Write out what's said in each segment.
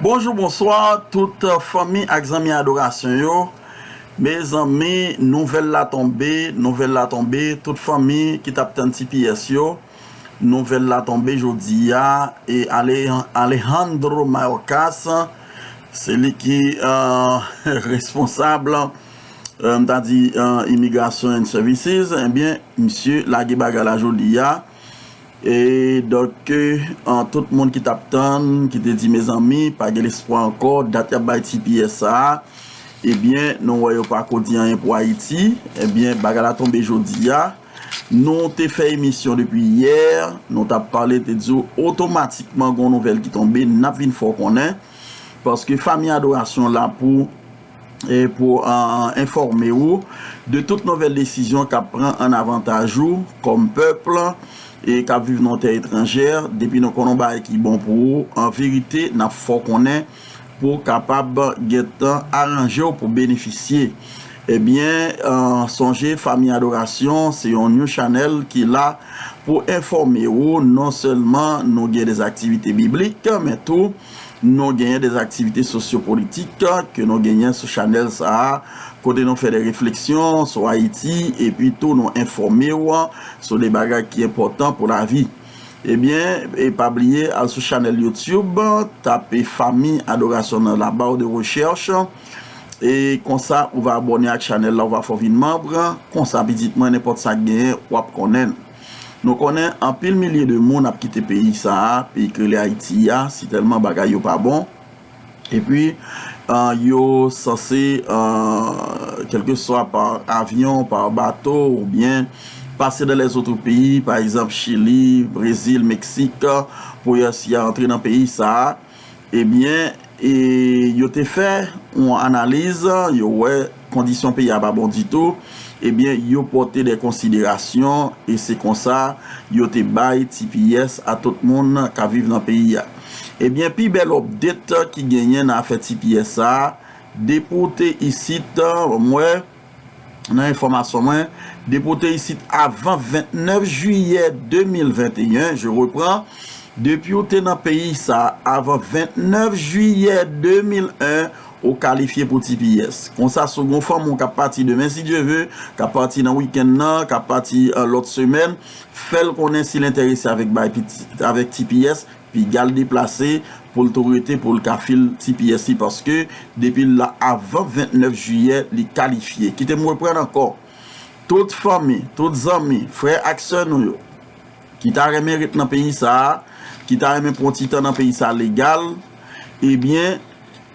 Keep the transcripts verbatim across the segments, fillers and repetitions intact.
Bonjou, bonswa, tout fanmi ak zanmi adorasyon yo. Mezanmi, nouvèl la tonbe, nouvèl la tonbe, tout fanmi ki t ap tann T P S yo, nouvèl la tonbe jodi a, e Ale-, Alejandro Mayorkas, se li ki, euh, responsab, euh, m ta di, euh, Immigration and Services, ebyen, misye lage bagay la jodi a. E donk, euh, tout moun ki t ap tann, ki te di, mezanmi, pa gen lespwa ankò, dat y ap bay T P S sa a, ebyen, nou wè yo pa ko di anyen pou Ayiti. Ebyen, bagay la tonbe jodi a. Nou te fè emisyon depi yè, nou t ap pale, te di w otomatikman gon nouvèl ki tonbe, n ap vin fè w konnen. Paske fanmi adorasyon la pou, e pou, euh, enfòme w de tout nouvèl desizyon k ap pran an avantaj ou kòm pèp e k ap viv nan tè etranjè. Depi nou konn yon bagay ki bon pou ou, an verite, n ap fè w konnen pou w kapab gentan aranje w pou benefisye. Ebyen, euh, sonje, fanmi adorasyon, se yon new channel ki la pou enfòme ou, non sèlman nou gen de aktivite biblik, men tou nou genyen de aktivite sosyopolitik ke nou genyen sou chanèl sa a, kote nou fè de refleksyon sou Ayiti, epi tou nou enfòme w sou de bagay ki enpòtan pou lavi. Ebyen, e pa bliye, al sou chanèl YouTube, tape Fanmi Adorasyon nan la barre de recherche, e konsa ou va abòne ak chanèl la, ou va fè w vin manm, konsa pitit mwen, nenpòt sa k genyen, w ap konnen l. Nou konnen anpil milye de moun ap kite peyi sa a, peyi k rele Ayiti a, si tèlman bagay yo pa bon. Epi, euh, yo sanse, euh, kèlkeswa pa avyon, pa bato, oubyen pase dans les autres pays, pa egzanp, Chili, Brezil, Meksik, pou yo si antre nan peyi sa a. Ebyen, e yo te fè yon analiz, yo wè kondisyon peyi a pa bon ditou, ebyen, yo pote de konsiderasyon, e se konsa yo te bay T P S a tout moun k ap viv nan peyi a. Ebyen, pi bèl update ki genyen nan afè T P S sa a, depi w te isit, m wè, nan enfòmasyon mwen, depi w te isit avan vennèf jiyè de mil venteyen, je reprends, depi w te nan peyi sa a avan vennèf jiyè de mil en, ou kalifye pou T P S. Konsa, si w gen yon fanmi w k ap pati demen, si Dye ve, k ap pati nan wikenn nan, k ap pati, euh, lòt semèn, fè l konnen si l enterese avèk bay piti, avèk T P S, piga l deplase pou l tou rete pou l ka fil T P S li, paske depi l la avan vennèf jiyè, li kalifye. Kite m reprann ankò. Tout fanmi, tout zanmi, frè ak sè nou yo, ki ta renmen ret nan peyi sa a, ki ta renmen pran ti tan nan peyi sa a legal, ebyen,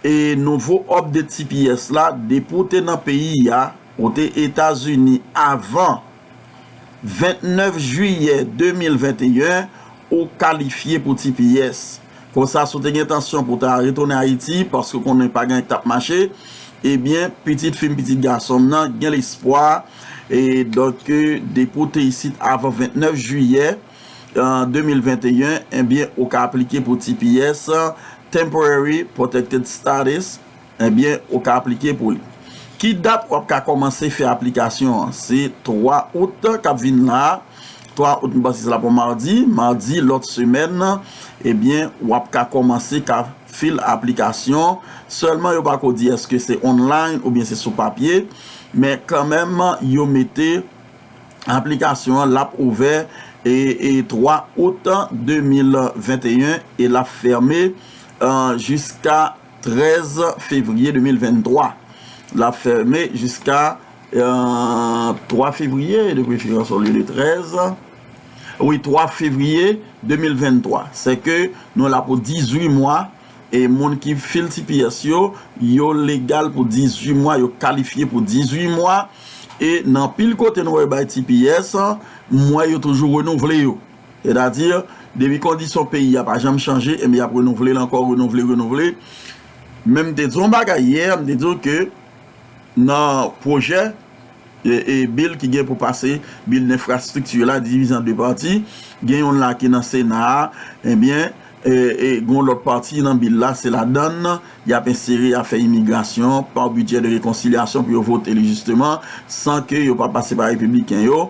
e nouvo update T P S la, depi w te nan peyi a, ou te Etazini avan vennèf jiyè de mil venteyen, ou kalifye pou T P S. Konsa, si w te gen entansyon pou w ta retounen Ayiti, paske w konnen pa gen anyen k t ap mache, ebyen, pitit fi m, pitit gason m nan, gen lespwa. E donk, depi w te isit avan vennèf jiyè, euh, de mil venteyen, ebyen, ou ka aplike pou T P S, Temporary Protected Status, ebyen, ou ka aplike pou li. Ki dat w ap ka kòmanse fè aplikasyon an? Se twa out k ap vin la a. Twa out, m panse se l ap yon madi. Madi lòt semèn, ebyen, w ap ka kòmanse ka fil aplikasyon. Sèlman, yo pa ko di èske se online oubyen se sou papye. Men kanmenm, yo mete aplikasyon an, l ap ouvè e, e twa out de mil venteyen e l ap fèmen, euh, jiska trèz fevriye de mil venntwa. L ap fèmen jiska, euh, twa fevriye, de preferans, olye de trèz. Wi, twa fevriye de mil venntwa. Sèke nou la pou dizuit mwa, e moun ki fil T P S yo, yo legal pou dizuit mwa, yo kalifye pou dizuit mwa. E nan anpil kote nou wè yo bay T P S, m wè yo toujou renouvle yo. Sètadi, depi kondisyon peyi a pa janm chanje, ebyen, y ap renouvle l ankò, renouvle, renouvle. Men m te di yon bagay yè, m te di w ke nan pwojè, e, e bil ki gen pou pase, bil enfrastrikti la, divize an de pati, gen youn la ki nan Sena a, ebyen, e, e gon lòt pati nan bil la, se ladann y ap ensere afè imigrasyon pa bidjè de rekonsilyasyon pou yo vote li jisteman, san ke yo pa pase pa repibliken yo,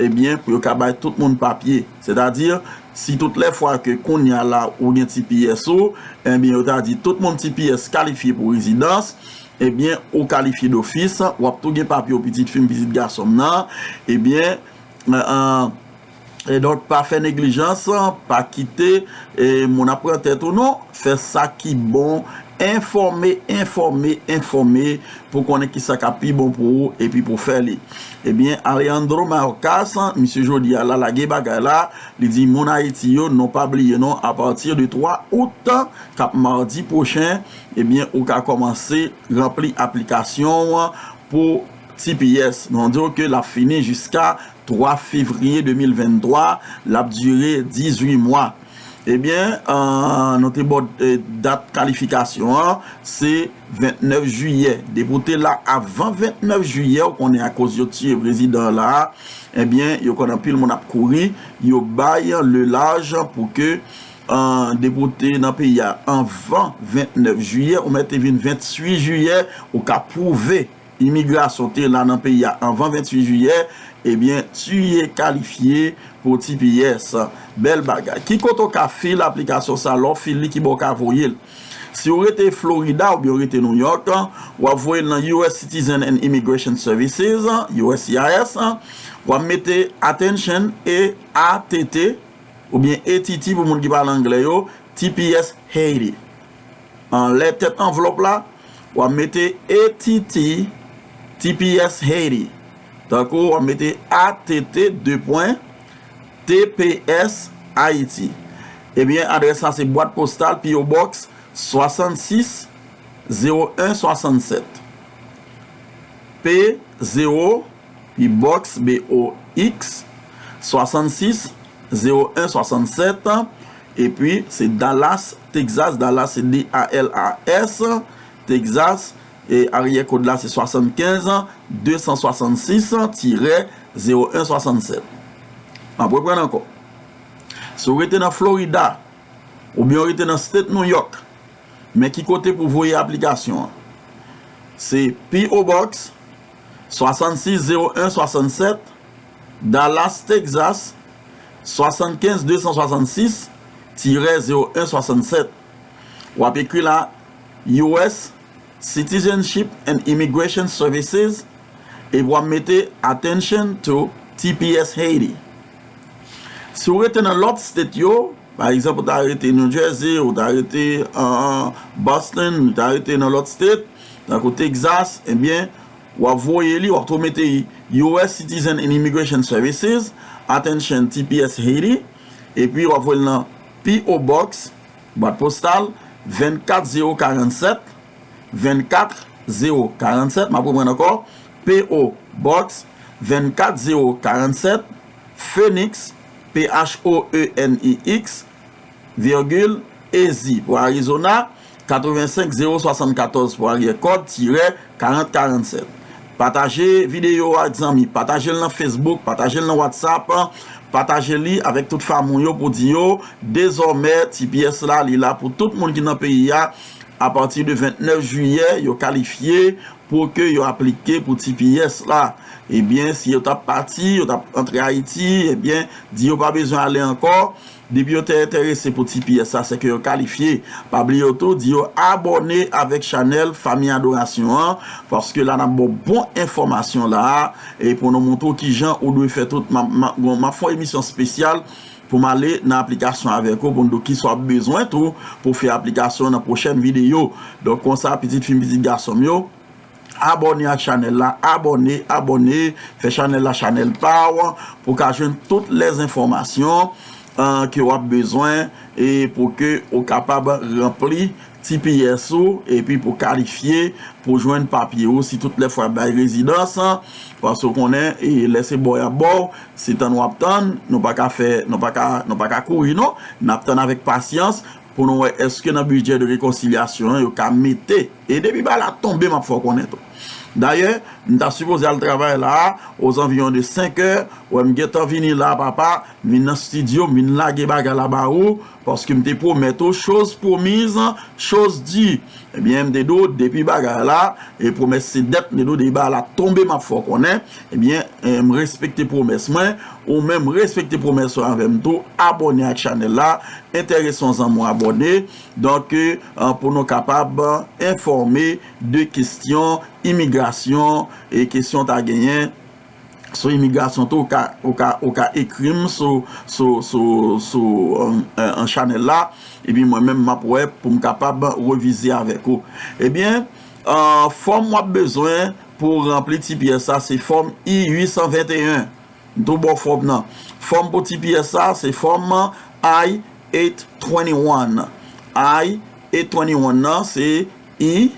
ebyen, pou yo ka bay tout moun papye. Sètadi, Si tout lè fwa ke kounye a la ou gen T P S ou, ebyen, yo ta di tout moun T P S kalifye pou rezidans, ebyen, ou kalifye dofis, w ap tou gen papye w, pitit fi m, pitit gason m nan, ebyen, e, e, e donk, pa fè neglijans, pa kite, e, moun ap pran tèt ou non, fè sa ki bon, enfòme, enfòme, enfòme, pou konnen kisa k ap pi bon pou ou, epi pou fè li. Ebyen, Alejandro Mayorkas, misye jodi a la, lage bagay la, li di moun Ayiti yo, non pa bliye non, apati de twa out, k ap madi pwochen, ebyen, ou ka kòmanse ranpli aplikasyon w pou T P S. Nou di w ke l ap fini jiska twa fevriye de mil venntwa, l ap dire dizuit mwa. Ebyen, e, nou te ba w, e, dat kalifikasyon an, se ventnèf jiyè. Depi w te la avan ventnèf jiyè, ou konnen akoz yo tiye prezidan an la, ebyen, yo konn anpil moun ap kouri, yo bay le laj pou ke, e, depi w te nan peyi a anvan ventnèf jiyè, ou mèt te vin venntuit jiyè, ou ka pwouve imigrasyon te la nan peyi a anvan venntuit jiyè, ebyen, tiye kalifye pou T P S. Bèl bagay. Ki kote w ka fil aplikasyon sa? Lè w fil li, ki bò w ka voye l? Si w rete Florida oubyen w rete New York, w ap voye l nan U S Citizen and Immigration Services, U S C I S, w ap mete attention, e A T T, oubyen A T T pou moun ki pale anglè yo, T P S Haiti. Anlè tèt anvlòp la, w ap mete A T T, T P S Haiti. Tankou w ap mete A T T, de pwen, T P S Haiti. Ebyen, adrès la se bwat postal, P O Box, swasannsis, zewo en, swasannsèt. P zewo, P Box, B O X, swasannsis, zewo en, swasannsèt. Epi, se Dallas, Texas. Dallas, se D A L A S, Texas. E aryè kòd la, se swasannkenz, de san swasannsis, tirè zewo en swasannsèt. M ap reprann ankò. Si w rete nan Florida, oubyen w rete nan State New York, men ki kote pou voye aplikasyon an. Se P O Box, swasannsis zewo en swasanntsèt, Dallas, Texas, swasannkenz de san swasannsis, tirè zewo en swasanntsèt. W ap ekri la U S Citizenship and Immigration Services, epi w ap mete attention to T P S Haiti. Si w rete nan lòt state yo, pa egzanp, ou ta rete New Jersey, ou ta rete, uh, Boston, ou ta rete nan lòt state, tankou Texas, ebyen, w ap voye li, w ap tou mete U S Citizen and Immigration Services, attention T P S Haiti, epi w ap voye l nan P O Box, bwat postal, vennkat zewo karannsèt, vennkat zewo karannsèt, m ap reprann ankò, P O Box, vennkat zewo karannsèt, Phoenix, P H O E N I X, virgule, A Z pou Arizona, katrevensenk zewo swasannkatòz pou aryè kòd, tirè, karant karannsèt. Pataje videyo a ak zanmi, pataje l nan Facebook, pataje l nan WhatsApp, pataje li avèk tout fanmi w yo pou di yo, dezòmè, T P S la, li la pou tout moun ki nan peyi a. Apati de vennèf jiyè, yo kalifye pou ke yo aplike pou T P S la. Ebyen, si yo t ap pati, yo t ap antre Ayiti, ebyen, di yo pa bezwen ale ankò. Depi yo te enterese pou T P S la, se ke yo kalifye. Pa bliye yo tou, di yo abòne avèk chanèl Fanmi Adorasyon an, paske la n ap ba w bon enfòmasyon la a, e pou nou montre w kijan ou dwe fè tout. M ap, m ap, m ap fè yon emisyon espesyal pou m ale nan aplikasyon avèk ou, pou n di w kisa w ap bezwen tou pou fè aplikasyon nan pwochèn videyo. Donk, konsa, pitit fi m, pitit gason m yo, abòne ak chanèl la, abòne, abòne, fè chanèl la chanèl pa w, pou w ka jwenn tout lèzenfòmasyon, eh, ke w ap bezwen, e pou ke ou kapab ranpli T P S ou, epi pou kalifye pou jwenn papye ou, si tout lè fwa bay rezidans, paske w konnen, e lè se ba w y ap ba w, se tann w ap tann, nou pa ka fè, nou pa ka, nou pa ka kouri non, n ap tann avèk pasyans pou nou wè èske nan bidjè de rekonsilyasyon an yo ka mete. E depi bagay la tonbe, m ap fè w konnen tou. Dayè, M ta sipoze al travay la a, aux environs de senk è. Wè, m gentan vini la, papa. M vin nan estidyo, m vin lage bagay la ba ou, paske m te pwomèt ou, chose promise, chose due. Ebyen, m te di w, depi bagay la, e pwomès se dèt, m te di w, depi bagay la tonbe, m ap fè w konnen. Ebyen, e, m respekte pwomès mwen, ou menm respekte pwomès ou anvè m tou, abòne ak chanèl la, enterese yon zanmi w abòne. Donk, e, pou nou kapab enfòme de kesyon imigrasyon e kesyon ta genyen sou imigrasyon tou, ou ka, ou ka, ou ka ekri m sou, sou, sou, sou, an, an, an chanèl la, epi mwen menm m ap wè pou m kapab revize avèk ou. Ebyen, an, fòm w ap bezwen pou w ranpli T P S la, se fòm I uit san venteyen. M tou ba w fòm nan. Fòm pou T P S la, se fòm I eight twenty-one. I eight twenty-one nan, se I,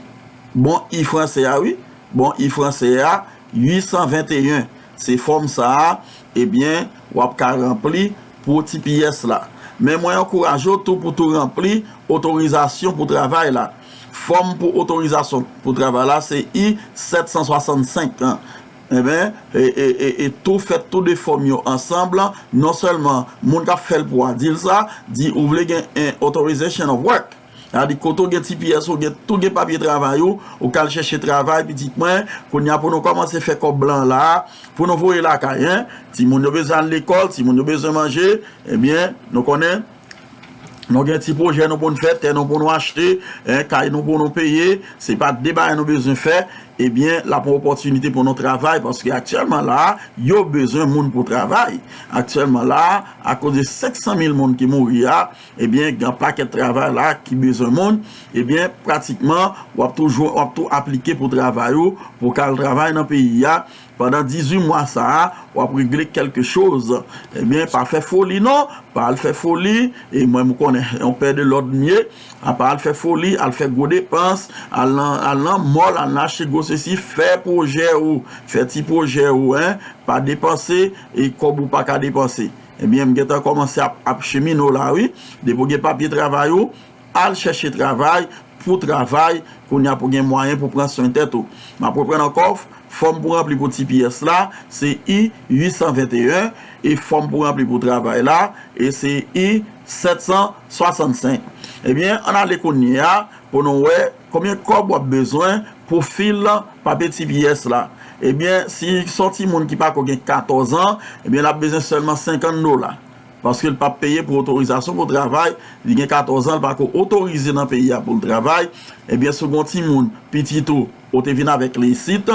bon, I fransè a, wi. Bon, I fransè a, uit san venteyen. Se fòm sa a, ebyen, w ap ka ranpli pou T P S la. Men mwen ankouraje w tou pou tou ranpli otorizasyon pou travay la. Fòm pou otorizasyon pou travay la, se I sèt san swasannsenk an. Ebyen, e, e, e, e tou fè tou de fòm yo ansanm, non sèlman moun k ap fè l pou w a di l sa, di ou vle gen, e, authorization of work. Sa di kote w gen T P S, ou gen, tou gen papye travay ou, ou ka al chèche travay, pitit mwen, kounye a pou nou kòmanse fè kòb blan la, pou nou voye lakay, en. Timoun yo bezwen al lekòl, timoun yo bezwen manje, ebyen, nou konnen, nou gen ti pwojè nou pou n fè, tè nou pou nou achte, en, kay nou pou nou peye, se pa de bagay nou bezwen fè, ebyen, l ap yon opòtinite pou nou travay, paske aktyèlman la, yo bezwen moun pou travay. Aktyèlman la, akoz de senk san mil moun ki mouri a, ebyen, gen pakèt travay la ki bezwen moun, ebyen, pratikman, w ap toujou, w ap tou aplike pou travay ou, pou w ka al travay nan peyi a. Pandan dizuit mwa sa a, w ap regle kèlke choz. Ebyen, pa fè foli non, pa al fè foli, e mwen m konnen yon pè de lòd m ye, a pa al fè foli, al fè gwo depans, al nan, al nan mòl, al nan achte gwo sesi, fè pwojè ou, fè ti pwojè ou, en, pa depanse, e kòb ou pa ka depanse. Ebyen, m gentan kòmanse ap, ap chemine w la, wi. Depi w gen papye travay ou, al chèche travay, pou travay, kounye a pou gen mwayen pou pran swen tèt ou. M ap reprann ankò, fòm pou ranpli pou T P S la, se I uit san venteyen, e fòm pou ranpli pou travay la, e se I sèt san swasannsenk. Ebyen, ann ale kounye a, pou nou wè konbyen kòb w ap bezwen pou fil papye T P S la. Ebyen, si s on timoun ki pako gen katòz an, ebyen, l ap bezwen sèlman senkant dola. Paske l p ap peye pou otorizasyon pou travay, li gen katòz an, li pako otorize nan peyi a pou l travay. Ebyen, si w gen yon timoun, pitit ou, ou te vin avèk li isit,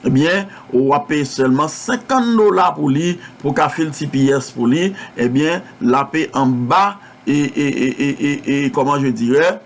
ebyen, w ap peye sèlman senkant dola pou li, pou ka fil T P S pou li, ebyen, l ape anba, e, e, e, e, e, e, comment je dirais,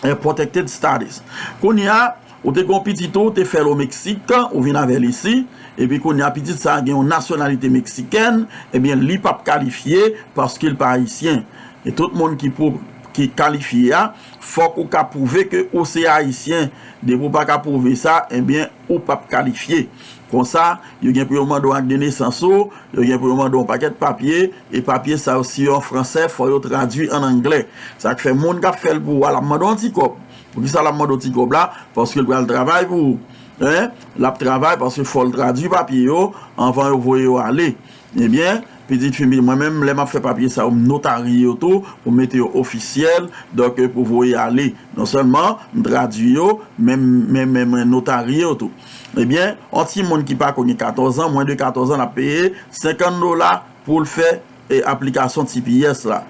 eh, protected status. Kounye a, ou te gen yon pitit ou, ou te fè l o Meksik, ou vin avè l isi, epi kounye a, pitit sa a gen yon nasyonalite meksikèn, ebyen, li p ap kalifye paske l pa ayisyen. E tout moun ki pou, ki kalifye a, fòk ou ka pwouve ke ou se ayisyen. Depi w pa ka pwouve sa, ebyen, ou p ap kalifye. Konsa, yo gen pou yo mande w ak de nesans ou, yo gen pou yo mande w yon pakèt papye, e papye sa yo, si yo an fransè, fò yo tradui ann anglè. Sa k fè moun k ap fè l pou ou a, l ap mande w yon ti kòb. Poukisa l ap mande w ti kòb la? Paske l pral travay pou ou. En? L ap travay paske fò l tradui papye yo anvan yo voye yo ale. Ebyen, pitit fi m, mwen menm, lè m ap fè papye sa yo, m notarye yo tou, pou mete yo ofisyèl, donk, pou voye ale. Non sèlman m tradui yo, men, men, men mwen notarye yo tou. Ebyen, yon timoun ki pako gen katòz an, mwens de katòz an, l ap peye senkant dola pou l fè, e, aplikasyon T P S la.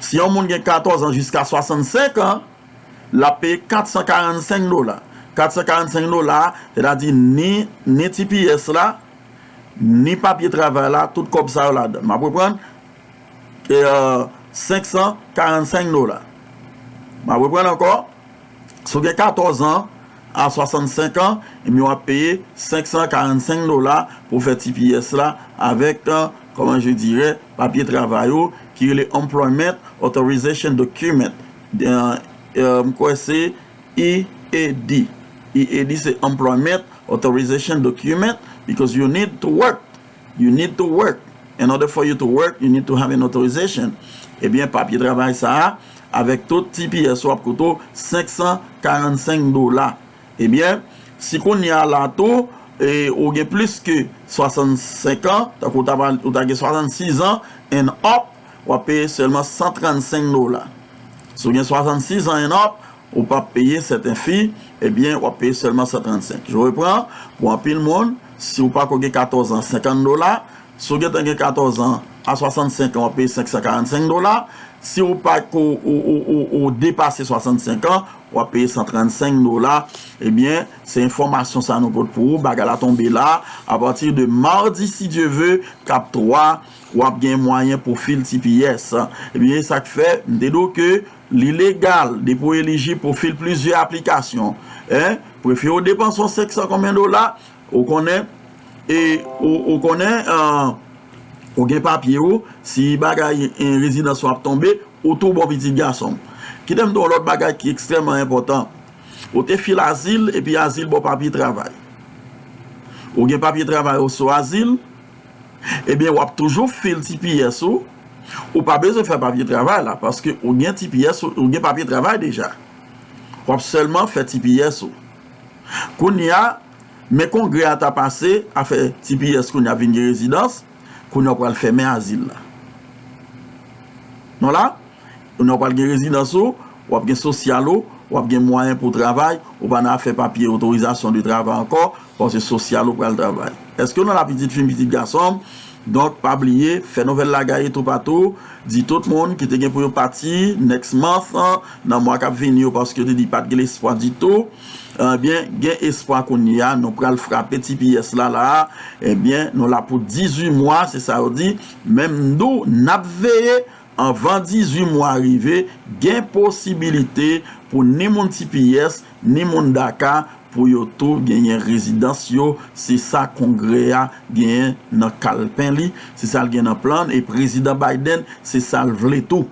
Si yon moun gen katòz an jiska swasannsenk an, l ap peye kat san karannsenk dola. Kat san karannsenk dola, sètadi ni, ni T P S la, ni papye travay la, tout kòb sa yo ladan. M ap reprann, e, e, senk san karannsenk dola. M ap reprann ankò. Si w gen katòz an a swasannsenk an, ebyen, w ap peye senk san karannsenk dola pou fè T P S la avèk, e, comment je dirais, papye travay ou ki rele Employment Authorization Document. E, e, m kwè se E A D. E A D se Employment Authorization Document, because you need to work. You need to work. In order for you to work, you need to have an authorization. Ebyen, papye travay sa a, avèk tout T P S ou, ap koute w senk san karannsenk dola. Ebyen, si kounye a la tou, e ou gen plis ke swasannsenk an, tankou ou ta, ou ta gen swasannsis an and up, w ap peye sèlman san trannsenk dola. Si w gen swasannsis an and up, ou p ap peye sèten fi, ebyen, w ap peye sèlman san trannsenk. Je reprends, pou anpil moun, si w pako gen katòz an, senkant dola, si w gentan gen katòz an a swasannsenk an, w ap peye senk san karannsenk dola. Si w pako, ou, ou, ou, ou depase swasannsenk an, w ap peye san trannsenk dola. Ebyen, se enfòmasyon sa nou pote pou ou. Bagay la tonbe la. Apati de madi, si Dye ve, k ap twa, w ap gen mwayen pou fil T P S. Ebyen, e sa k fè, m te di w ke li legal depi w elijib pou fil plizyè aplikasyon. Hein? Prefere w depanse yon senk san konbyen dola, ou konnen, e ou, ou konnen, euh, ou gen papye ou, si bagay, eh, rezidans ou ap tonbe, ou tou bon pitit gason m. Kite m di w yon lòt bagay ki ekstrèmman enpòtan. Ou te fil azil, epi azil ba w papye travay. Ou gen papye travay ou sou azil, ebyen, w ap toujou fil T P S ou. Ou pa bezwen fè papye travay la, paske ou gen T P S ou, ou gen papye travay deja. W ap sèlman fè T P S ou. Kounye a, men kongrè a ta pase, afè T P S kounye a vin gen rezidans, kounye a w pral fèmen azil la. Nou la? Kounye a w pral gen rezidans ou, w ap gen sosyal ou, w ap gen mwayen pou w travay, ou pa nan afè papye otorizasyon de travay ankò, paske sosyal ou pral travay. Èske nou la, pitit fi m, pitit gason m? Donk, pa bliye, fè nouvèl la gaye toupatou, di tout moun ki te gen pou yo pati next month, nan mwa k ap vini yo, paske yo te di pa t gen lespwa ditou. Ebyen, gen espwa kounye a, nou pral frape T P S la, la a. Ebyen, nou la pou dizuit mwa, se sa yo di. Men m di w, n ap veye, anvan dizuit mwa rive, gen posibilite pou ni moun T P S, ni moun DACA, pou yo tou genyen rezidans yo. Se sa Kongrè a genyen nan kalpen li, se sa l gen nan plan l, e Prezidan Biden, se sa l vle tou.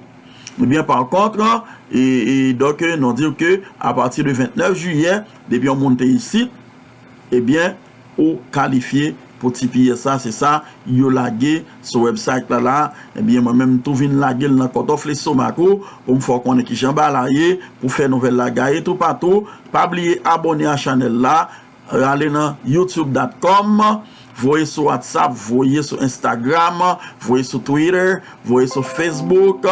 Ebyen, pa kont, e, e, donk, nou di ke apati de vennèf jiyè, depi yon moun te isit, ebyen, ou kalifye pou T P S la, se sa yo lage sou website la la. Ebyen, mwen menm, m tou vin lage l nan kòtòf lestomak ou, pou m fè w konnen kijan bagay la ye, pou fè nouvèl la gaye toupatou. Pa bliye abòne a chanèl la, ale nan youtube dot com, voye sou WhatsApp, voye sou Instagram, voye sou Twitter, voye sou Facebook,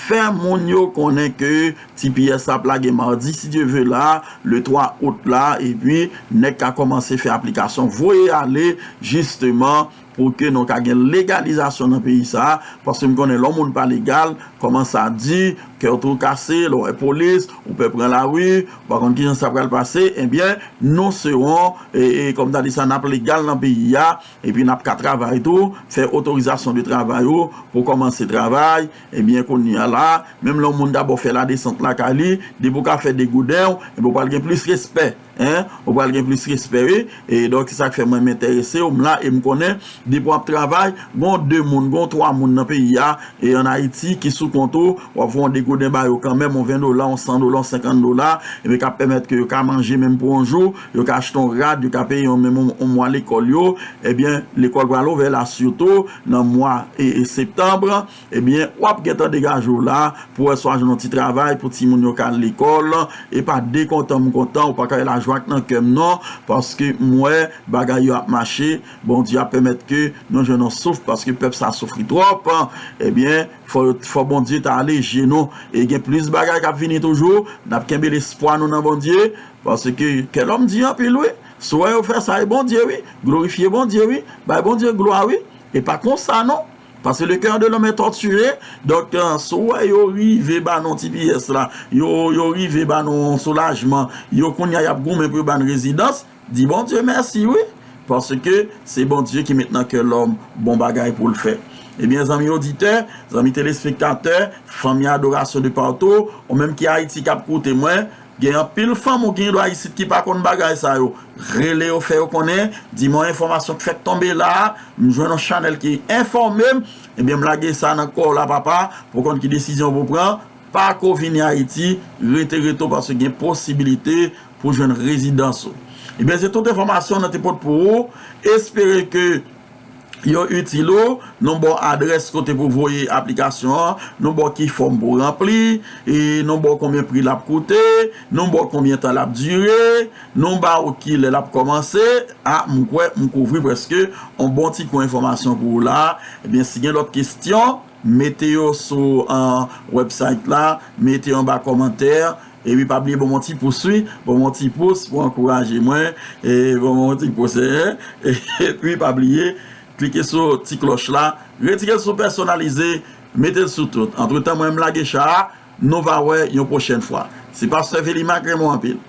fè moun yo konnen ke T P S ap lage madi, si Dye ve la, le twa out la, epi nèg ka kòmanse fè aplikasyon, voye ale, jisteman, pou ke nou ka gen legalizasyon nan peyi sa a, paske m konnen lè yon moun pa legal, kòmanse a di, kè w tou kase, lè w wè polis, ou pè pran lari, ou pa konn kijan sa pral pase, ebyen, nou serons, e, e, kòm ta di sa, n ap legal nan peyi a, epi n ap ka travay tou, fè otorizasyon de travay ou, pou kòmanse travay, ebyen, kounye a la, menm lè yon moun dabò fè ladesant lakay li, depi w ka fè degouden w, ebyen, ou pral gen plis respè. Hein? Ou pral gen plis respè, wi. E donk, se sa k fè mwen m enterese, m la, e m konnen, depi w ap travay, gon de moun, gon twa moun nan peyi a, e ann Ayiti, ki sou kont ou, w ap voye yon degouden ba yo kanmenm, yon ven dola, yon san dola, yon senkant dola, epi k ap pèmèt ke yo ka manje menm pou yon jou, yo ka achte yon rad, yo ka peye yon menm yon, yon mwa lekòl yo, ebyen, lekòl pral ouvè la, sitou nan mwa, e, e, septanm, ebyen, w ap gentan degaje w la pou wè si w a jwenn yon ti travay pou timoun yo ka al lekòl. E pa dekontan m kontan, ou pa ka wè lajwa k nan kè m non, paske m wè bagay yo ap mache, Bondye ap pèmèt ke nou jwenn yon souf, paske pèp sa soufri twòp. Ebyen, fò, fò Bondye ta aleje nou. E gen plis bagay k ap vini toujou, n ap kenbe lespwa nou nan Bondye, paske kè lòm di anpil, wi. Si w wè yo fè sa, e Bondye, wi. Glorifye Bondye, wi. Bay Bondye glwa, wi. E pa konsa, non. Paske le cœur de l'homme est torturé. Donk, euh, si w wè yo rive ba nou T P S la, yo, yo rive ba nou yon soulajman, yo kounye a y ap goumen pou yo ba n rezidans, di Bondye mèsi, wi. Paske se Bondye ki met nan kè lòm bon bagay pou l fè. Ebyen, zanmi oditè, zanmi telespektatè, fanmi adorasyon de patou, ou menm ki Ayiti k ap koute mwen, gen anpil fanm ou gen dwa isit ki pa konn bagay sa yo. Rele yo, fè yo konnen, di mwen enfòmasyon k fèk tonbe la, m jwenn yon chanèl ki enfòme m, ebyen m lage sa nan kò w la, papa, pou w konn ki desizyon pou w pran. Pa ko vini Ayiti, rete, rete w, paske gen posibilite pou w jwenn rezidans ou. Ebyen, se tout enfòmasyon nou te pote pou ou. Espere ke yo itil ou, nou ba w adrès kote pou voye aplikasyon an, nou ba w ki fòm pou ranpli, e nou ba w konbyen pri l ap koute, nou ba w konbyen tan l ap dire, nou ba w kilè l ap kòmanse. A, m kwè m kouvri prèske yon bon ti kou enfòmasyon pou ou la. Ebyen, si gen lòt kesyon, mete yo sou website la, mete yo anba kòmantè, epi pa bliye ban m yon ti pous, wi, ban m yon ti pous pou ankouraje mwen, e ban m yon ti pous, en, epi pa bliye klike sou ti klòch la, retire l sou pèsonalize, mete l sou tout. Antretan, mwen m lage cha a, nou va wè yon pwochèn fwa. Se pastè Velimac, renmen w anpil.